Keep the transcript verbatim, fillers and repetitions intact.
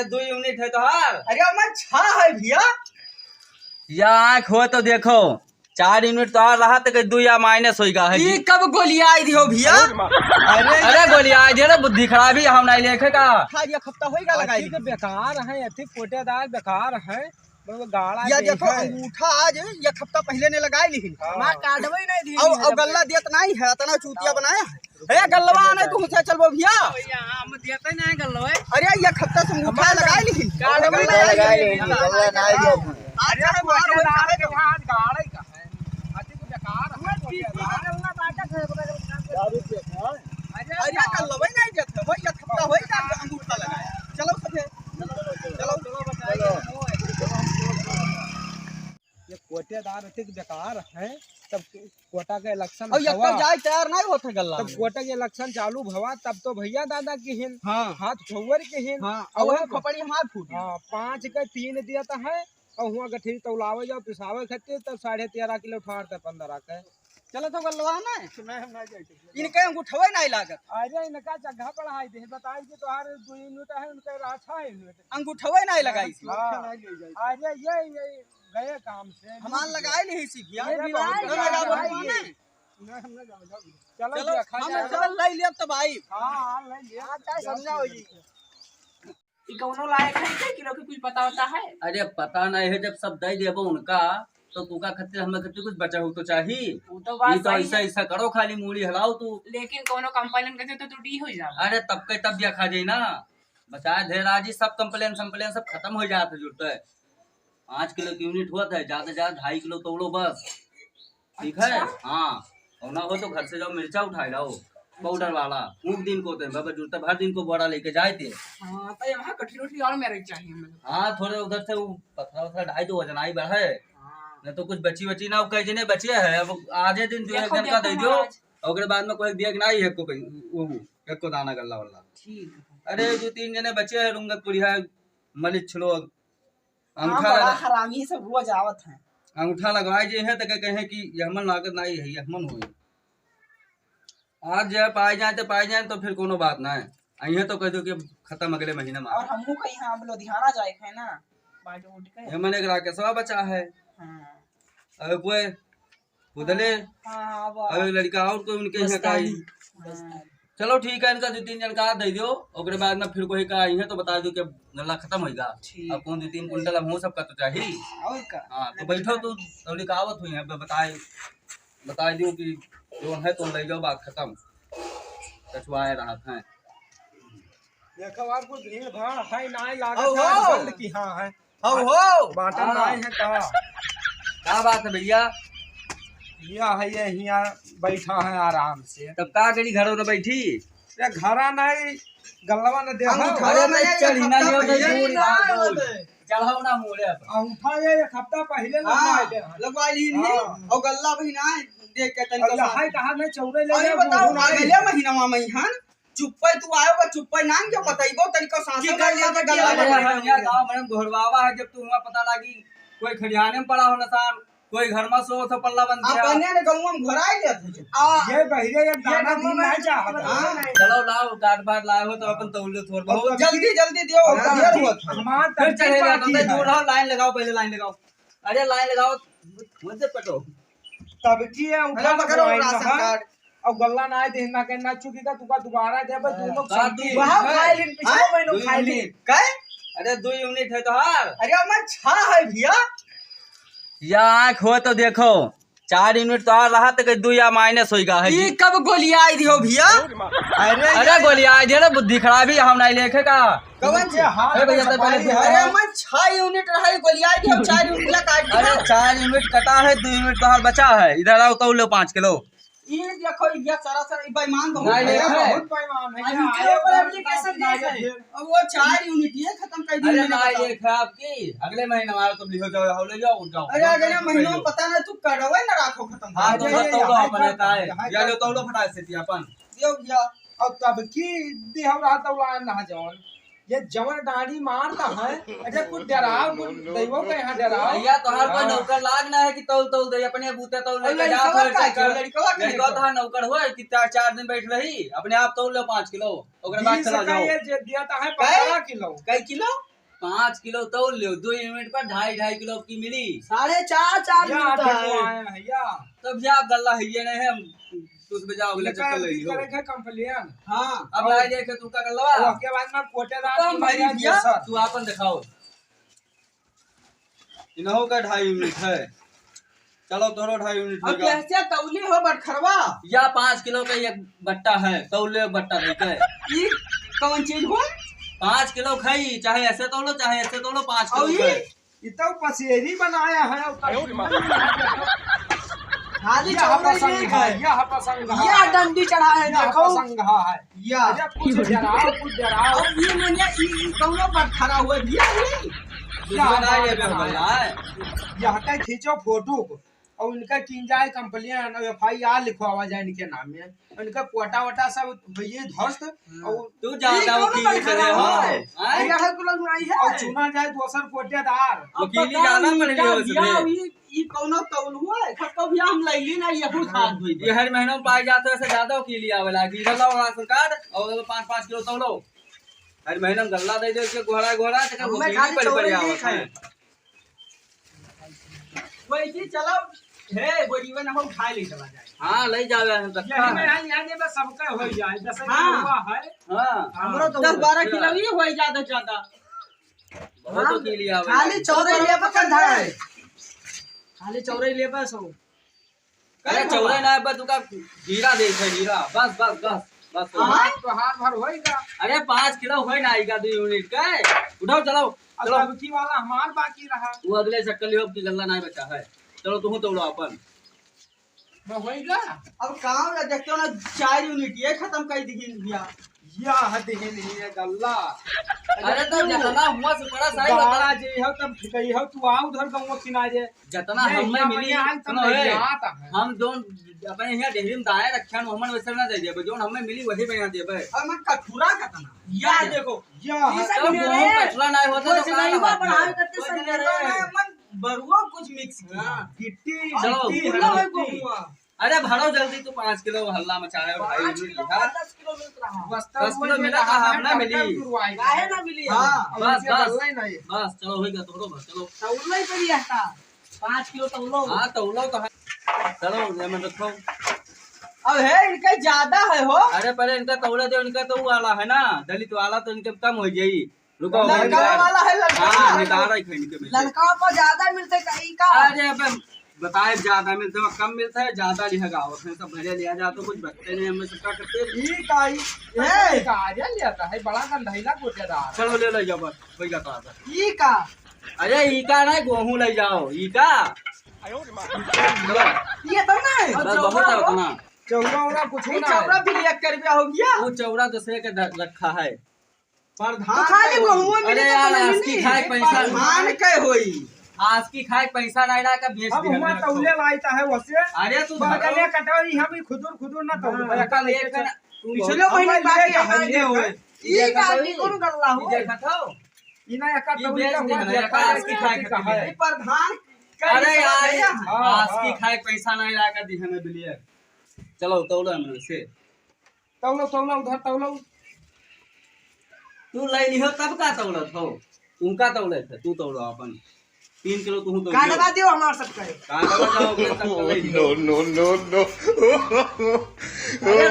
दो यूनिट है तोहार। अरे, मैं छह है भैया। या आँख हो तो देखो, चार यूनिट तोहार रहा तो दो या माइनस होइगा है ई जी। कब गोलियाई दियो भैया? अरे, अरे गोलियाई दियो ना, बुद्धि खराबी हम नहीं लेखे का। हाँ, एक हफ्ता होइगा लगाई। अति के बेकार है, अति कोटेदार बेकार है। वो गाड़ा या के देखो, है। अंगूठा आज एक हफ्ता पहले ने लगाई लिहिन। हाँ। माँ कार्डवा ही नहीं दी और, है और जब गल्ला तक। देत नहीं है, इतना चूतिया बनाया है। ए, गल्लवा नहीं तू से चलबो भैया। भैया, हम देते नहीं गल्लवा। अरे, एक हफ्ता से अंगूठा लगाई लिहिन। कार्डवा अंगूठा लगाई लिहिन। गल्ला नहीं दिया। आज अरे, मार होता है। यहाँ गाड़ी का है। अति को बेकार है। अरे, अरे, गल्लवा नहीं देते, वही एक हफ्ता होइगा अंगूठा लगाया। चलो सके। चलो, चलो, चलो, चलो। ये कोटेदार अतिक बेकार है, तब कोटा के इलेक्शन और ये भवा, तो जाए तैयार नहीं होते गल्ला तब में। कोटा के इलेक्शन चालू भवा, तब तो भैया दादा की हिन, हाँ। हाथ झौवर की हिन, हाँ, और और हम खोपड़ी हमार फूट गई। हाँ, पाँच के तीन दिया तो है, और हुआ गठरी तौलावे जाओ, पिसावे खातिर, तब साढ़े तेरह किलो ठार ते पंद्रह के। चलो तो गल्लवा ना। नहीं, हम नहीं जाए। इनके अंगूठवे नहीं लागत। अरे, इनका जगह बढ़ाई दे, बताई कि तोहार दो यूनिट है, उनके रहा छह यूनिट। अंगूठवे नहीं लगाई। हाँ। नहीं ले जाए। अरे, ये, ये गए काम से। हमार लगाए नहीं सी भैया। ये अरे, बहुत लगाए लगाए नहीं। नहीं, हम नहीं जाओ, जाओ। चलो, चलो, देखा हम जाए। चल ले लिया तब आई। हाँ, हाँ, ले लिया। हाँ, चाहे समझाओ जी। ई कौनो लायक है, कै किलो के कुछ पता होता है? अरे पता नहीं है, जब सब दे देबो उनका, तो तू का खातिर, हमें खातिर कुछ बचा हो तो चाही। वो तो बात ई तो सही ऐसा, है। ऐसा करो, खाली मूड़ी हलाओ तू। लेकिन कौनो कंप्लेन करते तो तू डी हो जाओ। अरे तब के तब दिया खा जाई ना, बचा धैर्य आज ही सब कंप्लेन संप्लेन सब खत्म हो जात है जुड़ते। पाँच किलो की यूनिट होत है, ज्यादा ज्यादा ढाई किलो तोड़ो बस। ठीक है? अच्छा। हाँ, और ना हो तो घर से जाओ, मिर्चा उठाए लाओ, पाउडर वाला, फूंक दिन को ते, बाबा जूता भर दिन को बोरा लेके जाए थे। हाँ, तो यहाँ कठरी उठरी और मेरे चाहिए हमें। हाँ, थोड़े उधर से वो पथरा वथरा ढाई दो वजन आई बढ़े। हाँ। नहीं तो कुछ बची वची ना, कई जने बचे है, अब आधे दिन जो एक देखो, जन का देखो दे दो, महाराज। और ओकरे बाद में कोई दिया कि नहीं है को कहीं, वो, एक को दाना गल्ला वाला। ठीक है। अरे, दो तीन जने बचे हैं, रुंगत पुड़िया, मलिच लोग, हाँ, अंगूठा बड़ा लगा-, हरामी सब रोज आवत हैं। अंगूठा लगवाए जे हैं तो कहे, कहे कि ये हमन लागत ना, ये हमन होई। आज जे पाए जाए तो पाए जाए तो फिर कोनो बात ना है। अइहे तो कह दो कि खत्म अगले महीना में। और हमहू कहीं हम लुधियाना जाए के है ना, बाजू उठ के। ये मन एक राकेशवा बचा है। हाँ। अबे कोई उधले, हाँ, हाँ, वो अब एक लड़का और कोई उनके यहाँ का आई। हाँ। चलो ठीक है, इनका दो तीन जन का दे दो, ओकरे बाद में फिर कोई का आई है तो बता दो कि गल्ला खत्म होइगा। ठीक। अब कौन दो तीन कुंटल हम हो सबका तो चाहिए। और का? हाँ, तो बैठो तू, तौली का आवत हुई है, अब बताए, बता दो कि जो है तो ले जाओ, बात खत्म। कछुआए रहत हैं। देखो, और कुछ भीड़ भाड़ है ना, लागत है, ओहो! बंद की हाँ है। हौ, हौ। बाटन हाँ। नाई है का? का बात है भैया? या है, ये हियाँ बैठा है आराम से। तब का करी, घरों में बैठी? ये घरा नहीं, गल्लवा न देखा। अंगूठा अरे नहीं, नहीं, चढ़ी ना, एक हफ्ता नहीं, पहले नहीं, ना, नहीं। चढ़ाओ ना मोड़े पर। अंगूठा ये एक हफ्ता पहले हाँ, लगवाए दे हैं। लगवाए ली नहीं। हाँ। और गल्ला भी ना देख के तनिको और यहाँ सा। कहाँ नहीं चौरे ले अरे गए, बताओ, मुँह ना नहीं। अगले महीना में हन, चुप्पे तू आयो बा, चुप्पे नाम के बतइबो, तनिको सांसे की कर लेते गल्ला अरे, बतइबो। बढ़िया गाँव में घोरवावा है, जब तू हुआ पता लागी, कोई खरिहाने में पड़ा हो निशान, कोई घर में सो, सो पल्ला बंद किया। अपने ने गौवा में घोराई लेत है। आ, ये बहिरे एक ये दाना गौवा दिन में नहीं चाहत। हाँ। चलो लाओ, काट बार लाए हो तो अपन तौल लो थोड़ बहुत। जल्दी, जल्दी दियो, हाँ, देर होत है। हमार फिर तब चले जाओ, बाकी तो है। दूर रहो, लाइन लगाओ, पहले लाइन लगाओ। अरे लाइन लगाओ, मुझे पटो। तब की है, अरे उठा पकड़ो, लगवाई राशन रहा। कार्ड। अब गल्ला ना दे, ना के ना चुकी का, तुका दोबारा दे, बस दोनों का संगती। दू वहाँ यूनिट है? खाए लेन, पिछले हाँ? महीनों दू खाए यूनिट। लेन। काय? अरे दू यूनिट है तोहार। अरे मैं छह है भैया। या आँख हो तो देखो, चार यूनिट तोहार रहा तो कहीं दू या माइनस होइगा है ई जी। कब गोलियाई दियो भैया? अरे अरे गोलियाई दियो ना, बुद्धि खराबी हम नहीं लेखे का। कवन से? अरे भैया, तो पहले अरे, मैं छह यूनिट रहा, गोलियाई दियो, चार यूनिट ला काट दिया। अरे, चार यूनिट कटा है, दो यूनिट तोहार बचा है। इधर आओ, तौल लो पाँच किलो। ये देखो, ये सरासर, ये बेईमान बहुत नहीं, है। देखो। बहुत बेईमान है। अभी ये ऊपर एप्लीकेशन दे दे। अब वो चार यूनिट ये खत्म कर दी अरे, मैंने, ना, बताओ। ये खराब की, अगले महीने हमारा तुम लिखो जाओ, हो ले जाओ, जाओ। अरे, अगले महीने में पता ना, तू कड़वे ना रखो खत्म। हाँ, तो ये, ये, तौल लो, ये, अपन ये, रहता है। ये, या लो, तौल लो फटाक से, अपन। दियो भैया। अब तब की दिहौ रहा तौला ना जवन। ये जवन डांडी मारता है, अरे कुछ डराओ, कुछ दैवो के यहाँ डराओ। भैया, तोहार कोई हाँ। नौकर लाग ना है कि तौल, तौल दे, अपने बूते तौल अरे लेके जा, लड़कवा थोड़े का से है? कर। लड़कवा का लड़कवा है? तोहार नौकर हो कि चार, चार दिन बैठ रही, अपने आप तौल लो पाँच किलो, ओकरे बाद बीस चला का जाओ। ये जे दिया था है कै? पन्द्रह किलो। कै किलो? पाँच किलो तौल लियो, दो यूनिट पर ढाई ढाई किलो की मिली। साढ़े चार, चार या मिलता आठ है। आए हैं, या। तब या गल्ला है, ये नहीं है, हम कुछ बजाओ, अगले निकाल चक्कर ले की लियो। करेंगे complain। हाँ। अब और आए देखे तू का गल्ला। और उसके बाद में कोटेदार कम की भाई लगा भैया, दोसर। तू आपन दिखाओ। इनहू का ढाई यूनिट है। चलो, तोरो ढाई यूनिट अब होगा। कैसे तौली हो बटखरवा? या पाँच किलो का एक बट्टा है, तौले बट्टा नहीं है। ई कौन चीज हो? पाँच किलो खाई, चाहे ऐसे तौलो, चाहे ऐसे तौलो, पाँच और किलो ई? खाए। ई तो पसेरी बनाया है, और खाली यह चौड़े पसंद नहीं है, है। यह पसंद है। यह डंडी चढ़ा है, यह देखो। पसंद है। या। अरे कुछ डराओ, कुछ डराओ। अब ये मने ई, ई कौनो पर खड़ा हुआ भैया, ये? दूसरा यह नहीं लेबे पसंद वाला है। है। यह के खींचो फोटो को, और इनका कीन जाए complain, और FIR लिखवावा जाए इनके नाम में, इनका कोटा वोटा सब ये ध्वस्त, हम्म। और तू ज्यादा ई कौनो वकील पर करे खड़ा हो। हुआ है? हैं? यह कुल नहीं है। और चुना जाए दोसर कोटेदार। अब वकीली पता ज्यादा नहीं पढ़ लियो क्या इसने। भैया, ई ई कौनो तौल हुआ है? खत्तो भैया हम लैली ना, ये कुल खात हुई। ये हर महीना में पाई जात है, ऐसे ज्यादा वकीली आवे लागी। इधर लाओ राशन कार्ड और पाँच पाँच किलो तौलो। हर महीना में गल्ला दे दे के घोड़ा घोड़ा, तो हमें वकीली खाली पढ़ पढ़ चौड़े आवत नहीं है। खाए। वही चीज चलो, हे, बोरिया ना हो, उठा ले चला जाए। हाँ, ले जावे हम तक। यही में हाल यहाँ जे बस सबका हो जाए, जैसे हाँ। हुआ है। हाँ। हमरो तो दस बारह किलो ही हो ज्यादा से ज्यादा। बहुत हाँ, वकील ही आवे। खाली चौड़े लेबा का धाय। खाली चौड़े लेबा सो। अरे चौड़े ना बा, तुका हीरा देख है, हीरा। बस, बस, बस, बस। हाँ, तो हाथ भर होएगा। अरे पाँच किलो होए ना आएगा दो यूनिट का। उठाओ, चलो, अब चलो। अबकी वाला हमार बाकी रहा। वो अगले चक्कर लियो, अबकी गल्ला ना बचा है। चलो, तुम तोड़ो अपन। बा होइगा। अब काम ला देखते हो ना, चार यूनिट ये खत्म कर दिहिन भैया। या हद ही नहीं है गल्ला। अरे तो क्यों? जितना हुआ से बड़ा साइज बता। बाड़ा जे हो तब गई हो, तू आओ उधर गाँव किनारे। जितना ये हमें यहाँ मिली, यहाँ तब सुनो, नहीं ए, आता है। हम जोन अपने यहाँ डेहरी में दाएँ रखे हैं, हमें वैसे ना दे दिया, जोन हमें मिली वही में यहाँ देबे। और मैं कठुरा कितना? या देखो, या ये है। सब तो मेरे गेहूं कचरा ना होता तो कुछ कहाँ नहीं हुआ, रहता? पढ़ाई करते कुछ समय नहीं रहे। हुआ, मैं मन बरुआ कुछ mix किया। हाँ। गिट्टी, चलो। गिट्टी, पूरा है गिट्टी। गेहुआ। अरे भरो जल्दी, तू पाँच किलो हल्ला मचाए हो भाई, पाँच किलो लिखा। का दस किलो मिलत रहा। बस्ता दस किलो मिला रहा था, है, ना मिली। काहे ना मिली? हाँ, बस, इनके बस, गल्ला ही नहीं। बस, चलो, हो गया, तोड़ो बस, चलो। तौल नहीं करी रहता। पाँच किलो तौलो। हाँ, तौलो तो है। चलो, ये में रखो। अब है, इनका ज्यादा है हो। अरे, पहले इनका तौले दो, इनका तो वो वाला है ना, दलित वाला, तो इनके कम हो जाई। रुको, ललका वाला है, ललका हाँ, वाला। निकाल रही है इनके में से। ललका पर ज्यादा मिलते कहीं का? अरे, अबे बताए, ज्यादा मिलते हैं, कम मिलता है, ज्यादा लिया गाँव में सब भरे लिया जाता, कुछ बचते नहीं, हमें सबका करते। ई का ई? ए! का आजा लिया था, है बड़ा गंधाइला गोटेदार। चलो, ले लो, जाओ, बस, वही का तो आता। ई का? अरे, ई का नहीं, गेहूं ले जाओ, ई का? ये तो नहीं। बस, बहुत है उतना। चौरा उरा कुछ ई ना है। चौरा भी एक रुपया हो गया। वो चौरा दूसरे के ध-, रखा है। प्रधान तो खा के के होई। बहुआ मिले अरे तो यार, नहीं आज की मिली। खाए पैसा प्रधान के होई। आज की खाए पैसा नहीं ला के बेच अब दिया हुआ मेरा तौले तो। लाइता है वसे। अरे तू बगले धरो। कटोरी हम ही खुदुर खुदुर ना तौले। हाँ, भैया, कल एक एक ना, तू पिछले बहुत महीने हम बाकी ले है, हम ले ले हुए। हुए। ई ये का देखो आदमी ई। कौन गल्ला हो? ये देखा था? ई ना एक ये तौली बेच का दे हुआ ना, देखा आज की है। खाए खातिर है। ये प्रधान का अरे हिस्सा यार, भैया है। हाँ, आज की हाँ। खाए पैसा नहीं ला के दी हमें बिलियर। चलो, तौलो हमने से। तौलो, तौलो, उधर तौलो। तू ले लिहो तब का तौलत हो? उनका तौलत है, तू तौलो अपन। तीन किलो तू तौलो। काटवा दियो हमार सबके। काटवा जाओ, अपने सबके ले लिहो। No, no, no, no। अरे,